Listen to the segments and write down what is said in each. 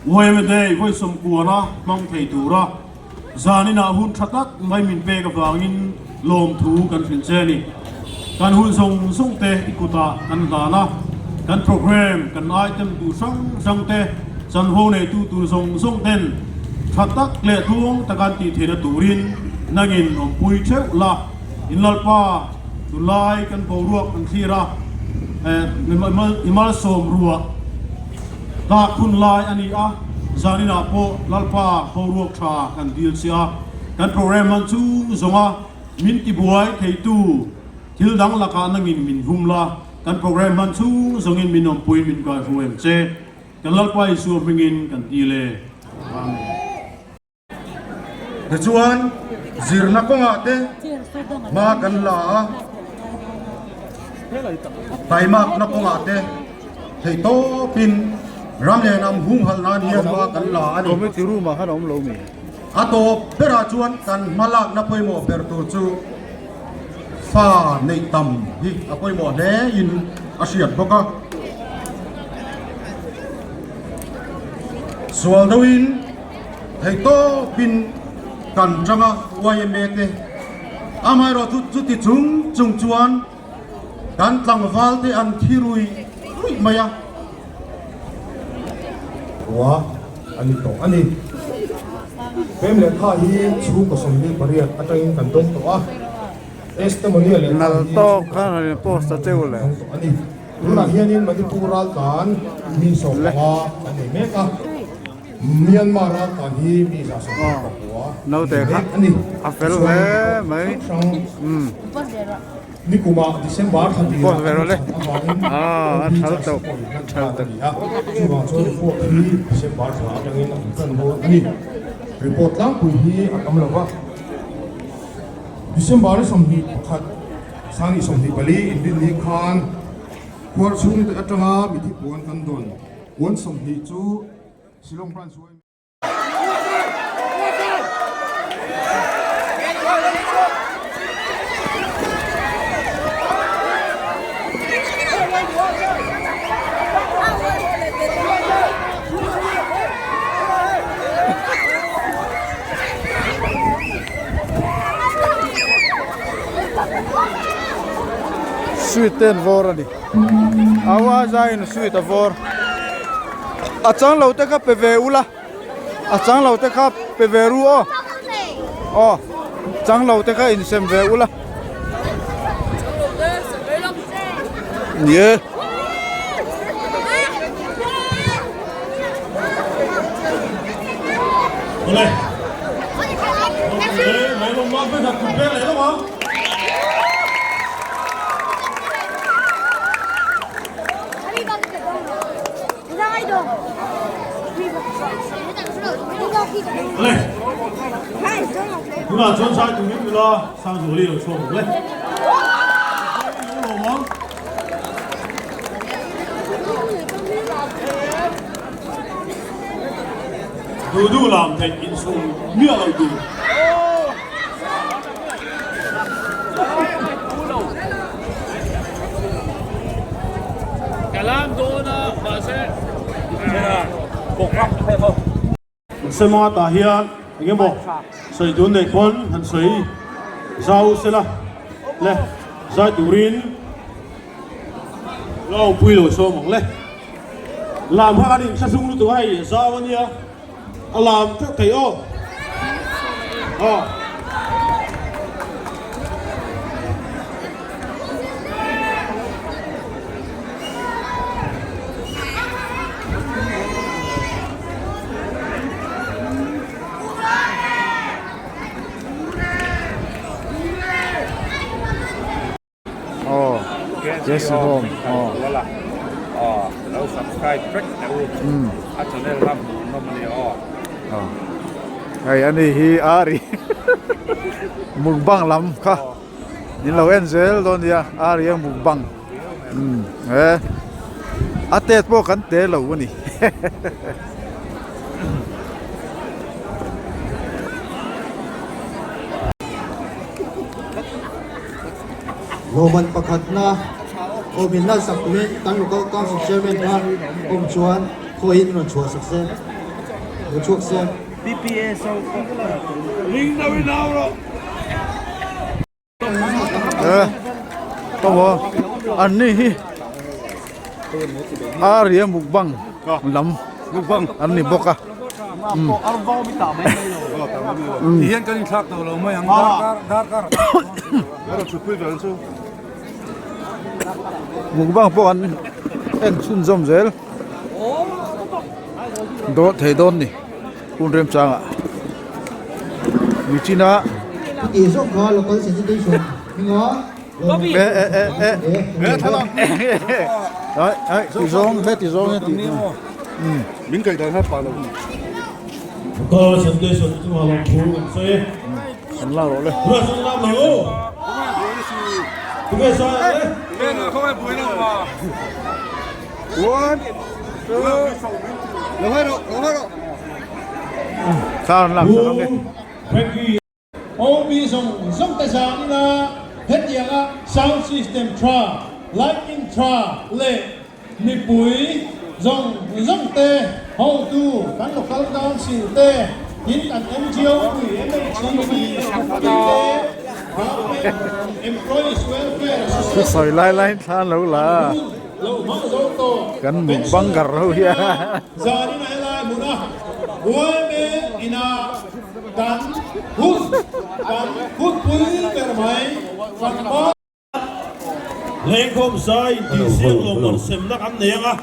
Yma Day vawi sawmkuana hmang thei tura zaninah hun tha tak mai min pek avangin lawmthu kan hrilh che a ni. Kan hun zawng zawng te i kutah kan hlan a, kan program, kan item tur hrang hrang te chanvo neitu tur zawng zawng ten tha tak leh tluang taka an tih theihna turin nangin awmpui theuh la. Inlalpa, tunlai kan boruak kan thlir a, i malsawm ruah tlak hun lai a ni a, zaninah pawh Lalpa boruak tha kan dil che a, kan program man chung zawnga min tibuai theitu thil dang lakah nangin min hum la, kan program man chung zawngin min awmpui min kaihruai ang che. Kan Lalpa Isua hmingin kan dil e. Amen. Tichuan, zirna kawngah te hma kan la a, taimakna kawngah te theihtawpin ram leh hnam humhalh nan hian hma kan la a ni. A tawp berah chuan kan hmalakna pawimawh ber tur chu fa neih tam hi a pawimawh hle in a hriat bawk a. Sual deuhin Theihtawpin kan tang a yma te amaherawhchu chuti chung chung chuan kan tlangval te an thi rui ruih mai a. Rua a ni tawh a ni. Pem leh kha hi chhungkaw 28 atangin kan dawng tawh a, Estemonia leh kha hi chhungkaw 5 atangin kan dawng tawh a ni. Tunah hianin Manipur raltlan mi 15 kan nei mek a. Myanmar raltlan hi mi 75 Naute kha a ni. a fel hle mai. Hrang Nikuma December thla tirah Post ve rawh le. an chhan avangin Ah, a OP thal charge tawh. pawh inhlan Thal tan a tawh. ni a. Chuvang chuan report hi December thla atangin a intan dawn a ni. Report tlangpui hi a tam lo va. December 21, 2024 inrinni khan khuar chhungte atanga mithi puan kan dawn. Puan 20 chu Shillong Branch yma. Sweet te an vawr a ni. Aua zaiin sweet a vawr. A chang lo te kha pe ve ula a chang lo te kha pe ve ru aw aw chang lo te kha insem ve ula ni e. Le tunah chuan zai turin ila Sangzuali lo chhuak bawk le Duh duh lam theih insum miah lo tur. Sema tah hian eng emaw sawi dun neih pawn han sawi zau sela le zai turin lo pui lo sawm ang le. Lam kha kan inthlahrung lutuk a hei zau ania. A lam teuh thei aw. Aw. Aw Jesse Home aw. Aw lo subscribe vek teh u a channel lam hmuh nawm a ni aw. Aw hei ani hi Ari mukbang lam kha in lo en zel dawn nia Ari a mukbang umm he a tet pawh kan te lo a ni. Lawmman pakhatna awm in lalsak tumin kan Local Council Chairman kha awm chuan khawihin rawn chhuah sak se. Lo chhuak se. Eh, tawh an ni hi Arya mukbang lam mukbang an ni bawk a. Hian kan inthlak tawh lo mai ang darkar darkar thutpui vel chu. Mukbang pawh an en chhunzawm zel dawn thei dawn ni hun remchangah nichina Tih zawk kha local sanitation hminga e e e e ai ai ti zawng he ti zawng he ti Min kaih dan kha pa lo. Local sanitation chungah lawmthu kan sawi e. An lak rawh le. Thla an lak sak ang e. OB zawng zawng te zan ina hetianga sound system tha, lighting tha leh Mipui zawng zawng te, hotu kan local council te, tin kan NGO pui MHCP te, Government Employees Welfare Association Thusawi lai laiin thla an lo la a, lo hmang zo tawh kan mukbang gar ho hi a. Zanin a helai hmuna yma ina kan hun kan hunpui ber mai kan hma. Lengkhawm zai intihsiak lawmman semna kan nei ang a,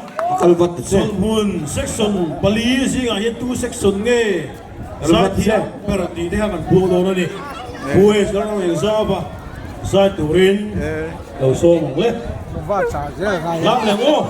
chawlhmun section pali zingah hian tu section nge zai thiam ber tih te kha kan puang dawn a ni. Pu H Lalram Engzauva zai turin lo sawm ang le. Lak leh ang aw.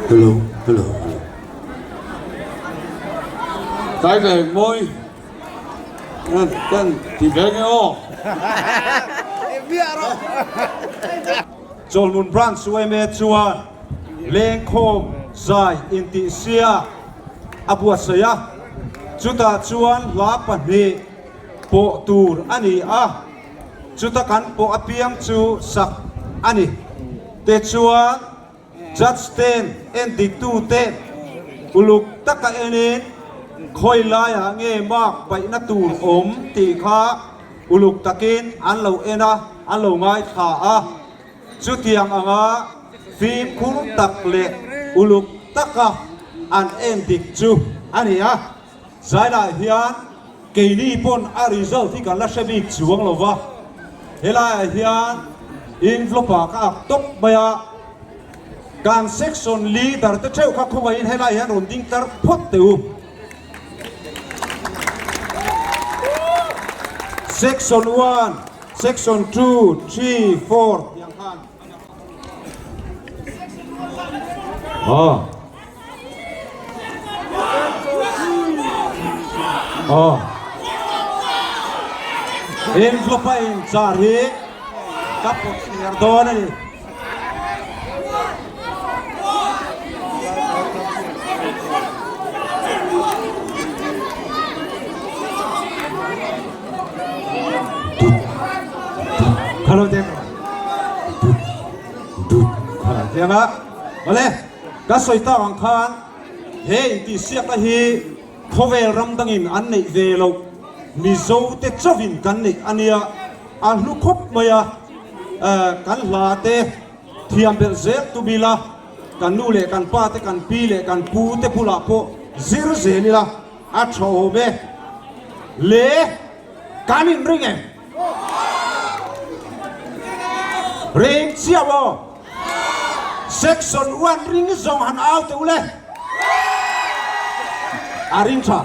Hello, hello, hello. Cái này môi Kan ti ve nge aw. Chawlhmun Branch yma chuan lengkhawm zai intihsia a buatsaih a, chutah chuan hla pahnih pawh tur a ni a, chuta kan pawh apiang chu sak a ni. Tichuan. Judge ten endiktu te uluk taka enin khawi laiah nge mark paihna tur awm tih kha uluk takin an lo en a, an lo ngaithla a. Chutiang anga fimkhur tak leh uluk taka an endik chu a ni a. Zainah hian keini pawn a result hi kan la hre bik chuang lo va, helaiah hian envelope ah ka ak tawp mai a, kan section leader te theuh kha khawngaihin helaiah hian rawn ding tlar phawt teh u. Section one, section two, three, four tiang khan. Aw. Aw. Envelope a inchar hi ka pawt thler dawn a ni. Hello there. Tianga awle ka sawi tak ang khan he intihsiakna hi khawvel ram dangin an neih ve loh Mizo te chauhin kan neih a nia a hlu khawp mai a kan hla te thiam belh zel tum ila kan nu leh kan pa te kan pi leh kan pu te bulah pawh zir zel ila a tha awm e le kan inring em? Ring chiah aw. Section 1 ring zawng han au teh ule. A ring tha.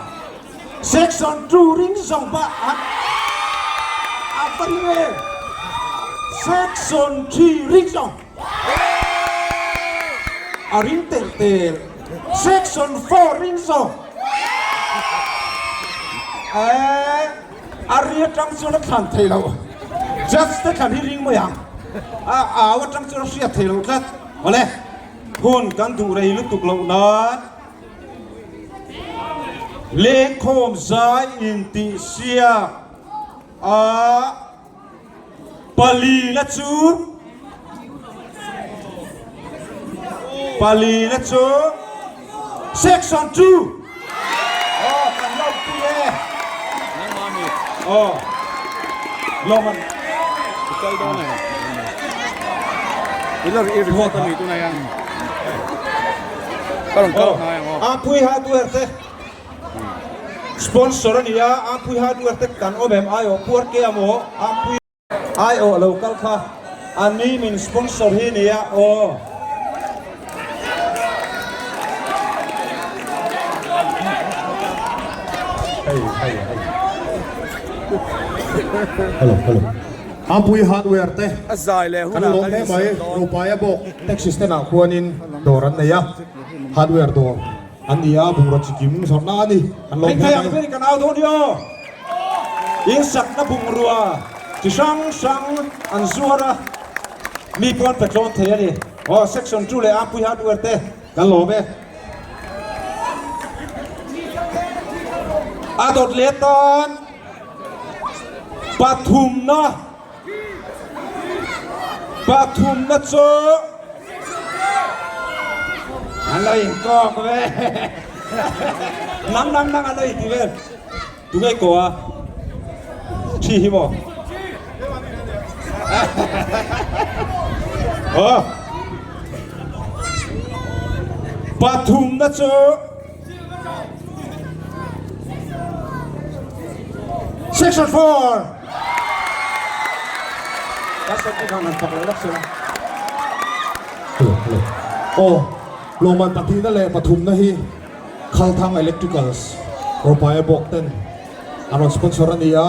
Section 2 ring zawng pah han a va ring e. Section 3 ring zawng a ring tel tel. Section 4 ring zawng. Eh, a ri atang chuan a thlan thei lo. Judge te thlan hi ring mai ang. A au atang chuan a hriat thei lo tlat. Awle, hun kan duh rei lutuk loh nan lengkhawm zai intihsiak a Palina chu Palina chu Section 2 Oh kan lo pui e Oh Loman Kal dawn e Ila i report ami tunai ang Ka rawn kal hnai ang aw Ampui hardware te Sponsor a ni a, Ampui Hardware te kan awm em aiawh puar ke amaw Ampui aiawh lo kal kha a ni min sponsor hi nia aw. Hello hello Ampui Hardware te A zai leh kan hunah lawm kan hle mai insawn dawn. Rupaia bawk taxi stand ah khuanin dawr an nei a hardware dawr. An ni a, bungraw chikim zawrhna a ni. An lawm hle mai. Eng kan au dawn hi aw. In sakna bungrua chi hrang hrang an zuar a, mi pawh an pe tlawn thei a ni. Aw section 2 leh Ampui Hardware te kan lawm e. A dawt leh atan pathumna. Pathumna chu an lo inkawk ve. Nang nang nang an lo inti vel. Tunge ko a? Thi hi maw? Aw. Pathumna chu Section 4. Aw, lawmman pahnihna leh pathumna hi Khalthang Electricals Rawpaia bawk ten an rawn sponsor a ni a,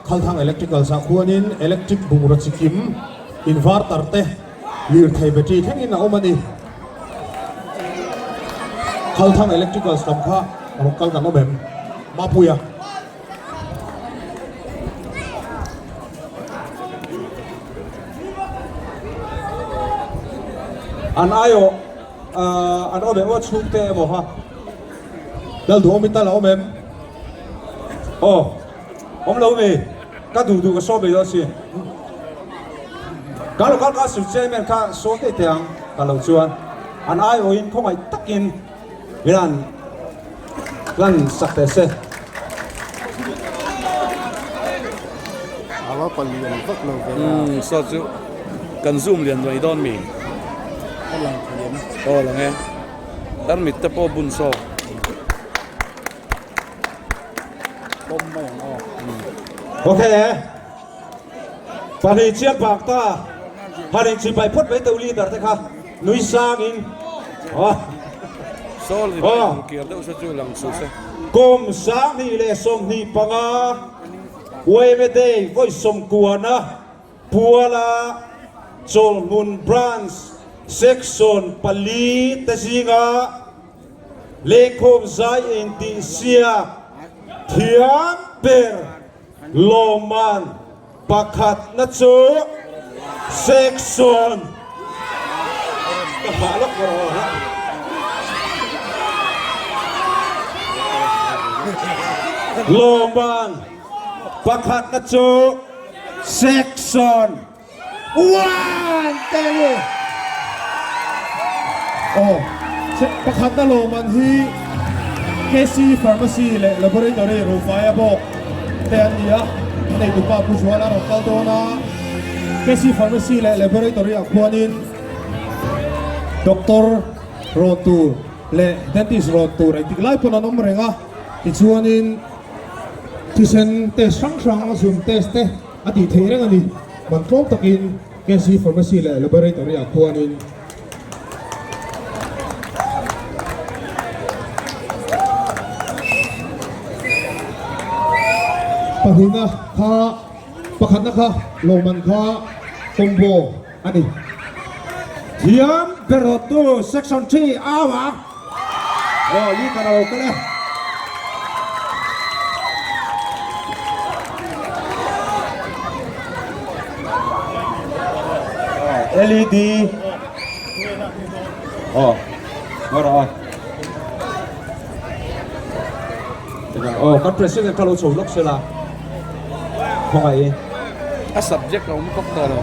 Khalthang Electricals ah khuanin electric bungraw chikim inverter te lirthei battery thlengin a awm a ni. Khalthang Electricals lam kha rawn kal kan awm em? Mapuia. An aiawh an awm em aw chhungte emaw ha. Lal duh awm i tal a awm em? Aw awm lo mi ka duh duh ka sawm ei dawn si. Ka lo kal kha chairman kha sawn daih teh ang ka lo chuan an aiawhin khawngaih takin Milan lan sak teh se. Ava palian vak lo ve a. Umm saw chu kan zoom lian mai dawn mi. A lang thei em? Aw lang e. Tarmit te pawh bun saw. Pawm mai ang aw. Ok e. Pahnih chiang bak ta. Han inchipai phawt mai teuh leader te kha nui sang in. Sawl ri mai ang kir deuh se chu lang suh se. Kum 2025 Weme Day vawi sawmkuana Puala Chawlhmun Branch Section pali te zinga lehkhawm zai intihsiak thiam ber Lawmman pakhatna chu section ka hah lawk rawh aw. Lawmman pakhatna chu section one te a ni. Aw, pakhatna lawmman hi KC Pharmacy leh Laboratory Rufaia bawk te an ni a, a neitupa Pu Zuala rawn kal dawn a, KC Pharmacy leh Laboratory ah khuanin Doctor rawn tur leh Dentist rawn tur engtik lai pawn an awm reng a, tichuanin thisen test hrang hrang zun test te A tih theih reng a ni. Man tlawm takin KC Pharmacy leh Laboratory ah khuanin pahnihna kha pakhatna kha lawmman kha combo a ni. Thiam berawttu Section 3 au ang. Aw, leader a lo kal e. LED Aw ngaw rawh aw Aw kan president kha lo chho lawk se la khawngaih A subject a awm kawp tawh lo.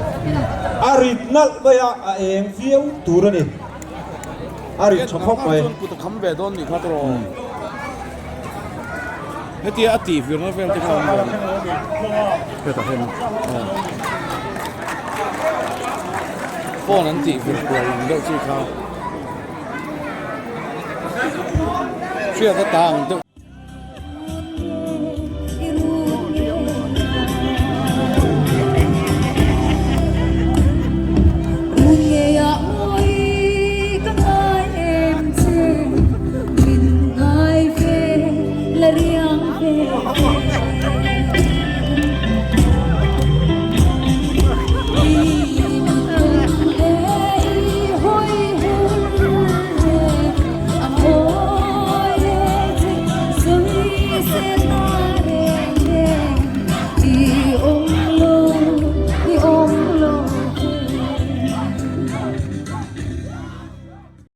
A rit nalh mai a, a eng viau tur a ni. A rit tha khawp mai. Chuan kut a kham ve dawn nih kha tawh. Hetia a tih virna vel te kha awm ve. Hetah hian phone an tih vir kual ang deuh chi kha. Hriat a ta ang deuh.